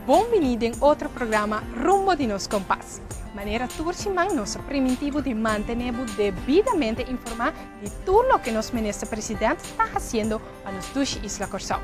Bon bini den otro programa Rumbo di nos Kompas. Manera tur siman nos a primintí bo di mantené bo debidamente informá di tur loke nos Minister President ta hasiendo pa nos dushi isla Kòrsou.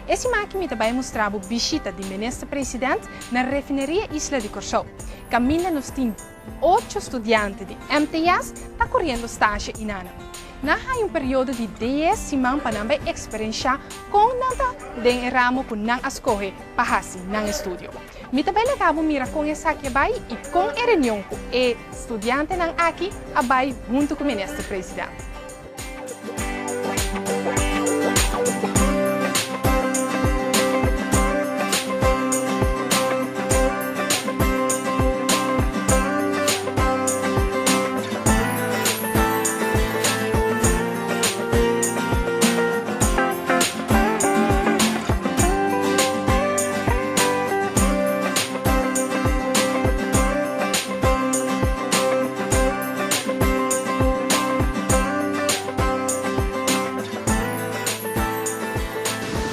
E siman aki mi ta bai mustra bo bishita di Minister President na Refineria Isla di Kòrsou, kaminda nos tin Ocho studiante di MTS ta koriendo stasje inana. Nan haña un periodo di dies siman pa nan bai eksperenshá kon nan ta den e ramo ku nan a skohe pa hasi nan estudio. Mi ta bai laga bo mira kon esaki a bai i kon e reunion ku e studiantenan aki a bai huntu ku Minister President.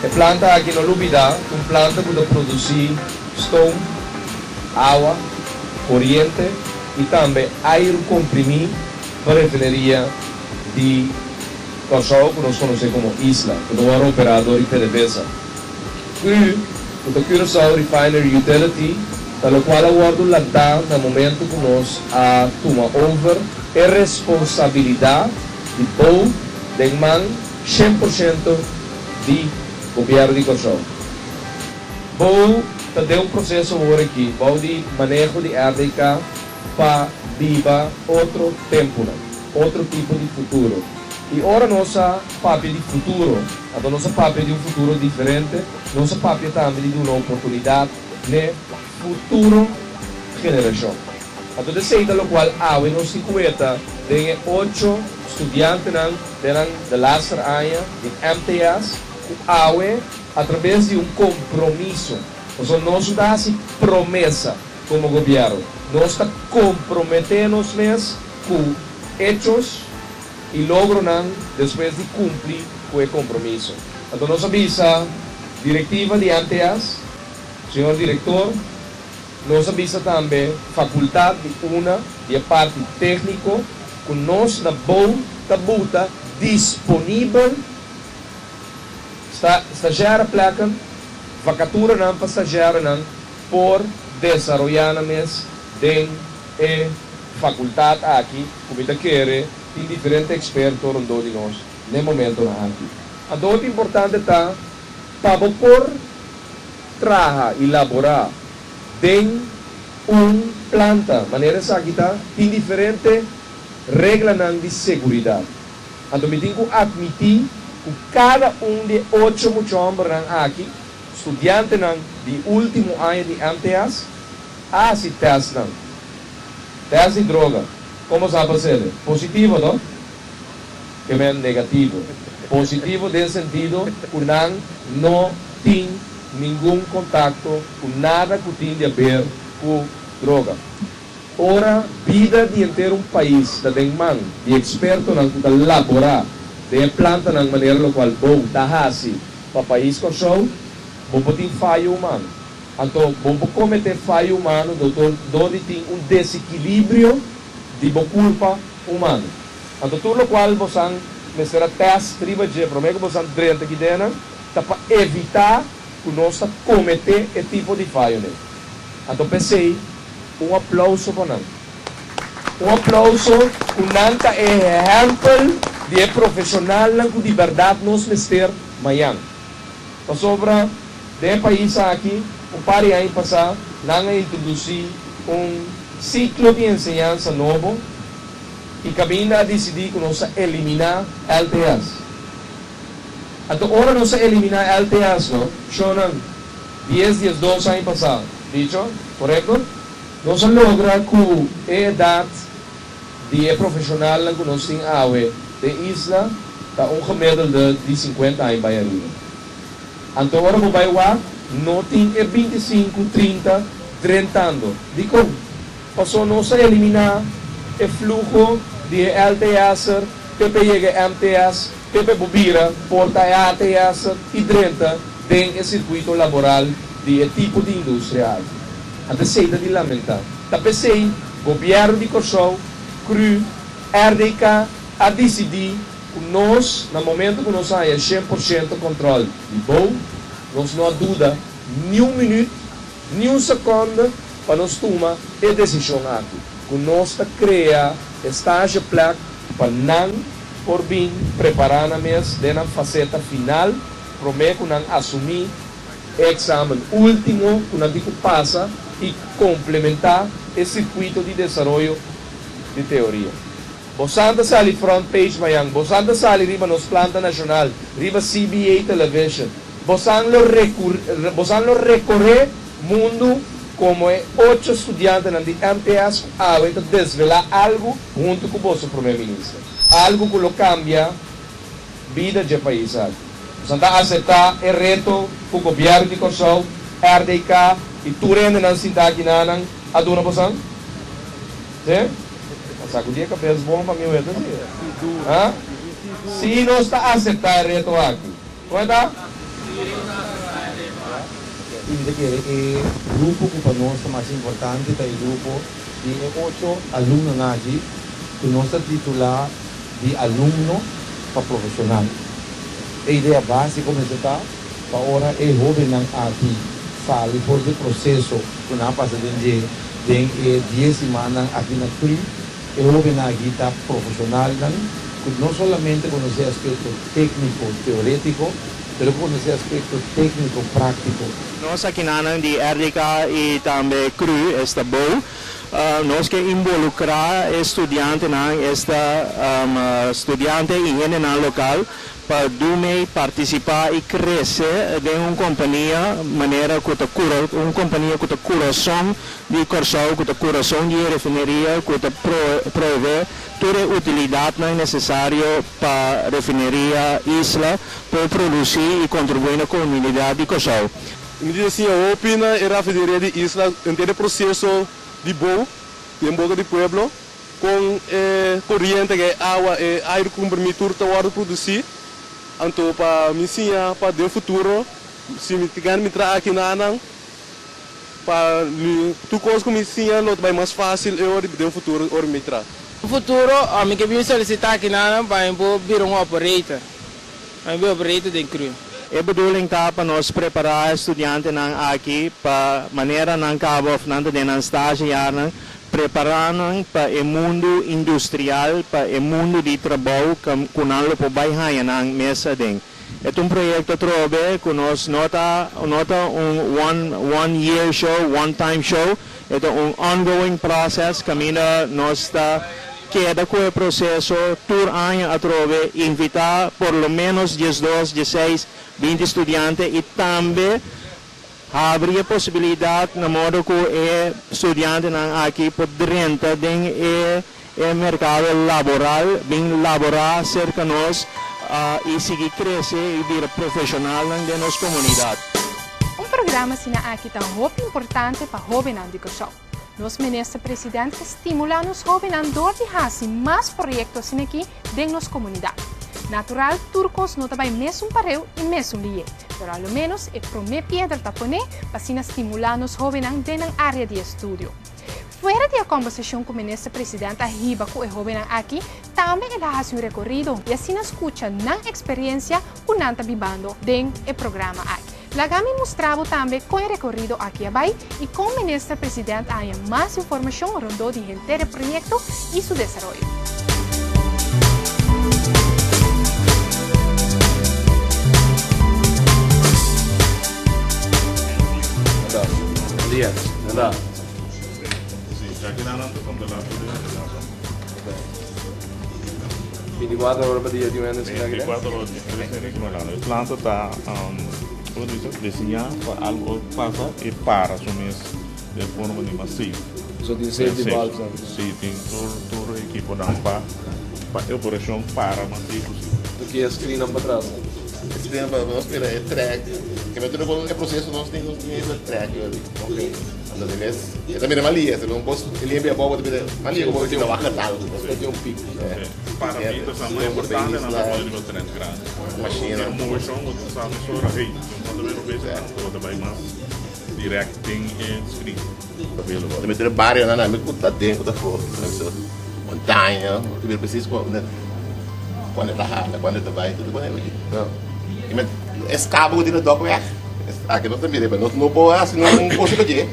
E planta aki no lubida ta un planta ku ta produsí stoom, awa, koriente i tambe airu komprimí pa refineria di Kòrsou ku nos konosé komo Isla, ku ta wòrdu operá dor di PDVSA. Ü, ku ta Curaçao Refinery Utility, ta lokual a wòrdu lantá na momentu ku nos a tuma over e responsabilidat di bou den man 100% di Gobièrnu di Kòrsou. Bou ta den un proseso awor aki bou di maneho di RDK pa biba otro tempunan, otro tipo di futuro. I ora nos a papia di futuro, anto nos a papia di un futuro diferente, nos a papia tambe di duna oportunidat n'e futuro generashon. Anto t'esei ta lokual awe nos tin ku weta den e ocho studiantenan den nan de laster aña di MTS ku awe atrabes di un kompromiso, pasobra nos no ta hasi promesa komo gobièrnu, nos ta komprometé nos mes ku echos i logronan despues di kumpli ku e kompromiso. Anto nos a bisa direktiva di MTS, señor direktor, nos a bisa tambe fakultat di una di e parti tékniko ku nos na bou ta buta disponibel sta stazjèr plekken, vakaturanan pa stazjèrenan por desaroyá nan mes den e fakultat aki ku mi ta kere tin diferente eksperto rondó di nos n'e momentonan aki. Anto hopi importante ta pa bo por traha i laborá den un planta manera esaki ta, tin diferente reglanan di seguridat. Anto mi tin ku atmití ku kada un di e ocho muchòmbernan aki, studiantenan di último aña di MTS, a hasi tèstnan. Tèst di droga. Komo sa pa sele? Positivo, no? Ke men negativo. Positivo den sentido ku nan no tin ningun kontakto ku nada ku tin di aber ku droga. Ora bida di henter un pais ta den man di ekspertonan ku ta laborá den e plantanan manera lokual bo ta hasi pa pais Kòrsou, bo por tin fayo humano. Anto bo por kometé fayo humano dor dor di tin un desekilibrio di bo kurpa humano. Anto tur lokual bosan mester a tèst riba dje promé ku bosan drenta aki den nan ta pa evitá ku nos ta kometé e tipo di fayonan. Anto p'esei un aplouso pa nan. Un aplouso ku nan ta e ehèmpel di e profeshonalnan ku di bèrdat nos mester mañan. Pasobra den e pais aki un par di aña pasá nan a introdusí un siklo di enseñansa nobo i kaminda a disidí ku nos a eliminá LTS. Anto ora nos a eliminá LTS no, shownan, dies 12 aña pasá, dicho, korekto? Nos a logra ku e edat di e profeshonalnan ku nos tin awe den isla ta un gemiddelde di sinkuenta aña bai ariba. Anto ora bo bai wak no tin e 25, 30 drentando. Dikon? Paso nos a eliminá e fluho di e LTS'er te pa yega e MTS, te pa bo bira por ta e ATS'er i drenta den e sirkuito laboral. di e tipo di industria aki. Anto esei ta di lamentá. Ta p'esei Gobièrnu di Kòrsou, cru, RDK a disidí ku nos na momento ku nos a haña 100% kòntròl di bou, nos no a duda niun minüt, niun sekònde pa nos tuma e desishon aki, ku nos ta krea e stageplek pa nan por bin prepará nan mes den nan faseta final promé ku nan asumí e eksamen último ku nan tin ku pasa i komplementá e sirkuito di desaroyo di teoria. Bosan ta sali front page mañan, bosan ta sali riba nos planta nashonal, riba CBA Television. Bosan lo bosan lo rekoré mundu komo e ocho studiantenan di MTS ku awe ta desvelá algu huntu ku boso Promé Minister. Algu ku lo kambia bida dje pais aki. Bosan ta aseptá e reto ku Gobièrnu di Kòrsou, RDK i tur hendenan sintá akinanan a duna bosan? Sí? A sakudí e kabes bon pa mi weta si. Ha? Si nos ta aseptá e reto aki. Kon e ta? I mi ta kere e grupo ku pa nos ta mas importante ta e grupo di e ocho alumnonan aki ku nos ta titulá di alumno pa profeshonal. E idea básiko mester ta pa ora e hóbennan aki sali for di e proseso ku nan a pasa den dje den e dies simannan aki na cru, e hóbennan aki ta profeshonalnan ku no solamente konosé aspekto tékniko teorétiko, pero ku konosé aspekto tékniko práktiko. Nos akinanan di RDK i tambe cru, esta bou. Nos ke involukrá e studiantenan, esta studiante i hendenan lokal pa dumei partisipá i krese den un kompania manera ku ta kura un kompania ku ta kurason di Kòrsou, ku ta kurason di e refineria, ku ta provee tur e utilidatnan nesesario pa refineria Isla por produsí i kontribuí na komunidat di Kòrsou. Mi di siña hopi na e rafineria di Isla henter e proseso di bou den boka di pueblo kon e koriente e awa e aire komprimi tur ta wòrdu produsí. Anto pa mi siña pa den futuro si mi gana mi traha aki nanan pa mi tur kos ku mi siña lo ta bai mas fásil e ora den futuro ora mi traha. Den futuro mi ke bin solisitá aki nanan pa mi por bira un operator. Mi bira operator den cru. E bedoeling ta pa nos prepará e studiantenan aki pa manera nan kaba òf nan ta den nan stagejaarnan, prepará nan pa e mundu industrial, pa e mundu di trabou ku nan lo por bai haña nan mes aden. E ta un proyekto atrobe ku nos no ta no ta un one one year show, one time show, e ta un ongoing process kaminda nos ta keda ku e proseso tur aña atrobe, invitá por lo ménos 12, 16, 20 studiante i tambe habri e posibilidat na modo ku e studiantenan aki por drenta den e e merkado laboral, bin laborá serka nos i sigui krese i bira profeshonalnan den nos komunidat. Un programa asina aki ta hopi importante pa hóbennan di Kòrsou. Nos Minister President ke stimulá nos hóbennan dor di hasi mas proyekto asin'aki den nos komunidat. Natural tur kos no ta bai mesun pareu i mesun lié, pero a lo ménos e promé piedra ta poné pa asina stimulá nos hóbennan den nan área di estudio. Fuera di e kòmbersashon ku Minister President a hiba ku e hóbennan aki, tambe el a hasi un rekorido i asina skucha nan eksperiensia ku nan ta bibando den e programa aki. Laga mi mustra bo tambe kon e rekorido aki a bai i kon Minister President a haña mas informashon rondó di henter e proyekto i su desaroyo. Bon dia. 24 ora pa dia tin un hende asina aki den? 24 ora tin tres hende aki morando. E planta ta como ta bisa diseñá pa algo pasa e para su mes den forma di mas safe. So tin safety valves nan? Si, tin tur ekiponan pa pa e operashon para mas safe posibel. So ki e screennan patras? E screennan patras nos mira e track, ke men tur e proseso nos tin nos tin e track. Ok. Anto de mes e ta mira mas lia, si un bos e limpia abou bo ta mira mas lia ku bo ta wak algu. Ta tin un pik. Para mi ta sa mas importante nan ta pone riba trend grandi. Mashina. Tin un moveshon bo ta sa mesora, hey, un konta mero bes anto bo ta bai mas. direct den e screen. Available. Ta mester e barionan tambe ku ta den ku ta for. Montaña, ta mira presis kuando e ta hala, kuando e ta bai, tur kuando e bai. I men e skaba ku tin na Dokweg, aki nos ta mira, pero nos no por hasi un kos riba dje,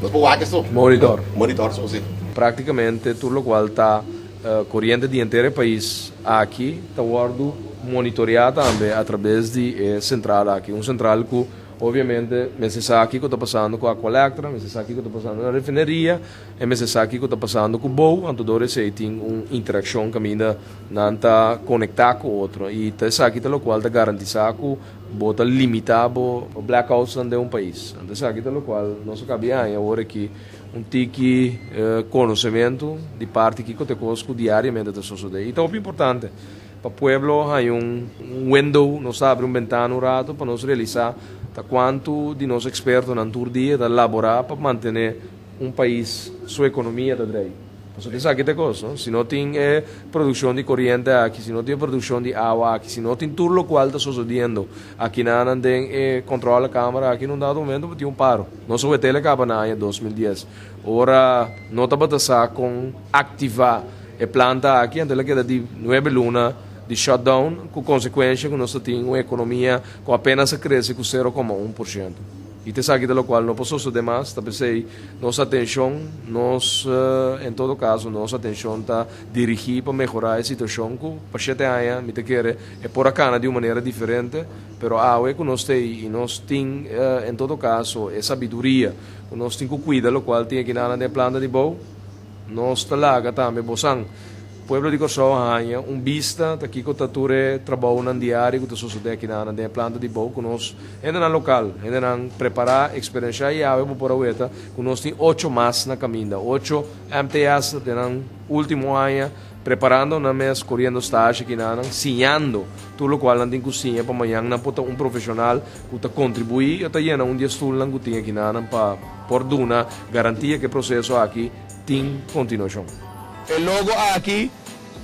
nos por wak eso. Monitor. Monitor so si. Praktikamente tur lokual ta koriente di henter e pais aki ta wòrdu monitoreá tambe atrabes di e sentral aki. Un sentral ku obviamente mester sa kiko ta pasando ku Aqualectra, mester sa kiko ta pasando na refineria e mester sa kiko ta pasando ku bou. Anto dor esei tin un interakshon kaminda nan ta konektá ku otro i ta esaki ta lokual ta garantisá ku bo ta limitá bo blackoutsnan den un pais. Anto esaki ta lokual nos a kabi haña awor aki un tiki konosementu di parti kiko ta e kos ku diariamente ta sosodé. I ta hopi importante pa pueblo haña un window, nos ta abri un bentana un rato pa nos realisá ta kuantu di nos ekspertonan tur dia ta laborá pa mantené un pais su ekonomia ta drei. Pasobra esaki ta e kos, no? Si no tin e produkshon di koriente aki, si no tin e produkshon di awa aki, si no tin tur lokual ta sosodiendo akinanan den e kòntròlekamer aki, na un dado momento bo tin un paro. Nos a wet'el a kaba na aña 2010, ora no tabata sa kon aktivá e planta aki, anto el a keda di nuebe luna di shutdown, ku konsekuensha ku nos ta tin un ekonomia ku apenas a krese ku 0,1%. I ta esaki ta lokual no por sosodé mas, ta p'esei nos atenshon, nos, en todo kaso, nos atenshon ta dirigí pa mehorá e situashon ku pa shete aña mi ta kere e por a kana di un manera diferente, pero awe ku nos ta ei i nos tin, en todo kaso, e sabiduria ku nos tin ku kuida lokual tin akinan den e planta di bou, nos ta laga tambe bosan. Pueblo di Kòrsou a haña un bista ta kiko ta tur e trabounan diario ku ta sosodé akinan den e planta di bou ku nos hendenan lokal, hendenan prepará, eksperenshá i awe bo por a weta ku nos tin ocho mas na kaminda, ocho MTS den nan último aña preparando nan mes, koriendo stage akinan, siñando tur lokual nan tin ku siña pa mañan nan por ta un profeshonal ku ta kontribuí i ta yena un di e stulnan ku tin akinan pa por duna garantia ku e proseso aki tin kontinuashon. E logo aki,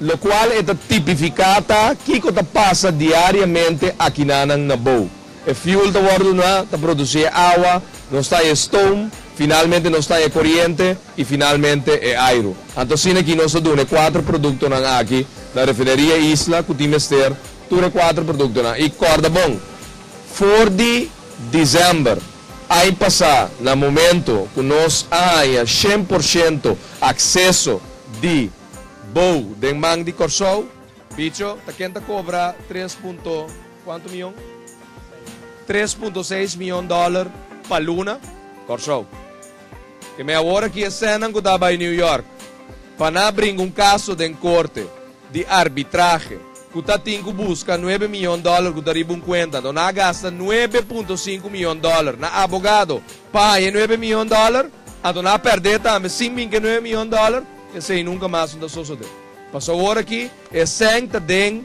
locual e ta tipifica ta kico ta pasa diariamente akinanan na bou. E fuel ta wordo duna, ta produci e awa, nos ta e stoom, finalmente nos ta e coriente y finalmente e airo. Anto asina aki nos ta duna e cuater productonan aki na Refineria Isla cu tin mester tur e cuater productonan. Y corda bon, for di december Aña pasá na momento ku nos a haña 100% akseso di bou den man di Kòrsou, Bicho, ta ken ta kobra tres punto kuantu mion? 3.6 mion dòler pa luna? Kòrsou. Ke me awor aki e sènnan ku ta bai New York pa nan a bringa un kaso den korte di arbitrahe ku ta tin ku buska nuebe miyon dòler ku ta riba un kuenta. Anto nan a gasta 9.5 miyon dòler na abogado pa haña e nuebe miyon dòler, anto nan a pèrdè tambe sin bin ku e nuebe miyon dòler. Esei nunka mas no ta sosodé. Pasobra awor aki e sèn ta den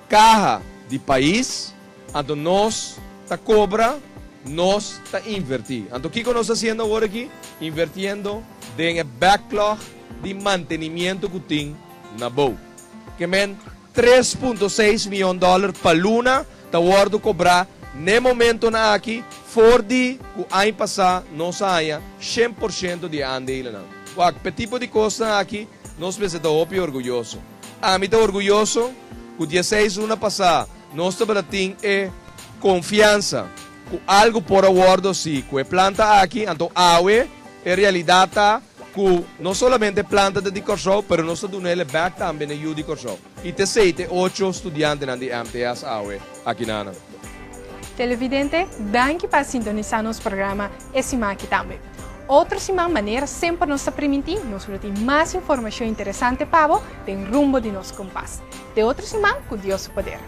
kaha di pais, anto nos ta kobra, nos ta invertí. Anto kiko nos ta hasiendo awor aki? Invertiendo den e backlog di mantenimiento ku tin na bou. Ke men 3.6 miyon dòler pa luna ta wòrdu kobrá n'e momentonan aki for di ku aña pasá nos a haña 100% di e aandelenan. Wak, p'e tipo di kosnan aki nos mester ta hopi orguyoso. Ami ta orguyoso ku 16 luna pasá nos tabata tin e konfiansa ku algu por a wòrdu hasi ku e planta aki, anto awe e realidat ta ku no solamente planta ta di Kòrsou, pero nos ta duna el e bèk tambe na yu di Kòrsou. I ta esei ta e ocho studiantenan di MTS awe aki na nan. Televidente, danki pa a sintonisá nos programa e siman aki tambe. Otro siman, manera semper nos ta primintí, nos lo tin mas informashon interesante pa bo den Rumbo di Nos Kompas. Te otro siman, ku Dios su poder.